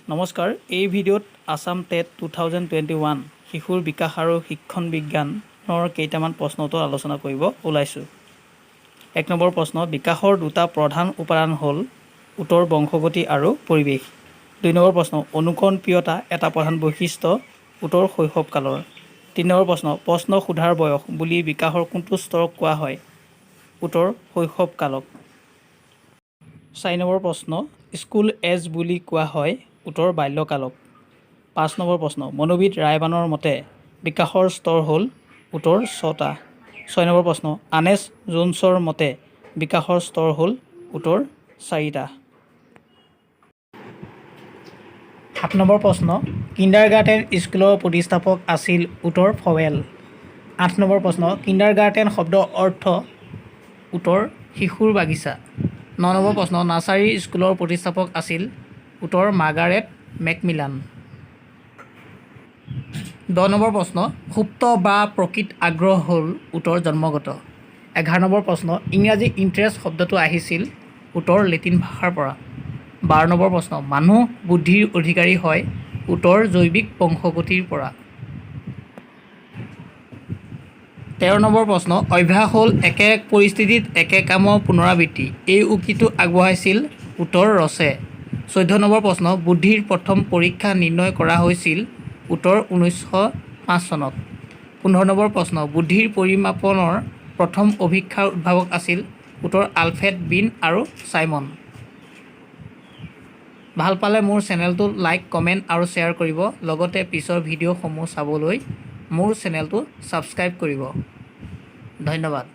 নমস্কাৰ, এই ভিডিঅ'ত আছাম টেট 2021 শিশুৰ বিকাশ আৰু শিক্ষণ বিজ্ঞানৰ কেইটামান প্ৰশ্ন উত্তৰ আলোচনা কৰিব ওলাইছোঁ। 1 নম্বৰ প্ৰশ্ন, বিকাশৰ দুটা প্ৰধান উপাদান হ'ল? উত্তৰ, বংশগতি আৰু পৰিৱেশ। 2 নম্বৰ প্ৰশ্ন, অনুকৰণপ্ৰিয়তা এটা প্ৰধান বৈশিষ্ট্য? উত্তৰ, শৈশৱকালৰ। 3 নম্বৰ প্ৰশ্ন, প্ৰশ্ন সোধাৰ বয়স বুলি বিকাশৰ কোনটো স্তৰক কোৱা হয়? উত্তৰ, শৈশৱকালক। 4 নম্বৰ প্ৰশ্ন, স্কুল এজ বুলি কোৱা হয়? উত্তৰ, বাল্যকালক। 5 নম্বৰ প্ৰশ্ন, মনোবিদ ৰায়বানৰ মতে বিকাশৰ স্তৰ হ'ল? উত্তৰ, ছটা। 6 নম্বৰ প্ৰশ্ন, আৰ্নেষ্ট জোনছৰ মতে বিকাশৰ স্তৰ হ'ল? উত্তৰ, চাৰিটা। 7 নম্বৰ প্ৰশ্ন, কিণ্ডাৰগাৰ্টেন স্কুলৰ প্ৰতিষ্ঠাপক আছিল? উত্তৰ, ফৱেল। 8 নম্বৰ প্ৰশ্ন, কিণ্ডাৰগাৰ্টেন শব্দৰ অৰ্থ? উত্তৰ, শিশুৰ বাগিচা। 9 নম্বৰ প্ৰশ্ন, নাৰ্চাৰী স্কুলৰ প্ৰতিষ্ঠাপক আছিল? উত্তৰ, মাৰ্গাৰেট মেকমিলান। 10 নম্বৰ প্ৰশ্ন, সুপ্ত বা প্ৰকৃত আগ্ৰহ হ'ল? উত্তৰ, জন্মগত। 11 নম্বৰ প্ৰশ্ন, ইংৰাজী ইণ্টাৰেষ্ট শব্দটো আহিছিল? উত্তৰ, লেটিন ভাষাৰ পৰা। 12 নম্বৰ প্ৰশ্ন, মানুহ বুদ্ধিৰ অধিকাৰী হয়? উত্তৰ, জৈৱিক বংশগতিৰ পৰা। 13 নম্বৰ প্ৰশ্ন, অভ্যাস হ'ল একে পৰিস্থিতিত একে কামৰ পুনৰাবৃত্তি। এই উক্তিটো আগবঢ়াইছিল? উত্তৰ, ৰছে। 14 নম্বৰ প্ৰশ্ন, বুদ্ধিৰ প্ৰথম পৰীক্ষা নিৰ্ণয় কৰা হৈছিল? উত্তৰ, 1905 চনত। 15 নম্বৰ প্ৰশ্ন, বুদ্ধিৰ পৰিমাপনৰ প্ৰথম অভীক্ষাৰ উদ্ভাৱক আছিল? উত্তৰ, আলফ্ৰেড বিন আৰু চাইমন। ভাল পালে মোৰ চেনেলটো লাইক, কমেণ্ট আৰু শ্বেয়াৰ কৰিব। লগতে পিছৰ ভিডিঅ'সমূহ চাবলৈ মোৰ চেনেলটো ছাবস্ক্ৰাইব কৰিব। ধন্যবাদ।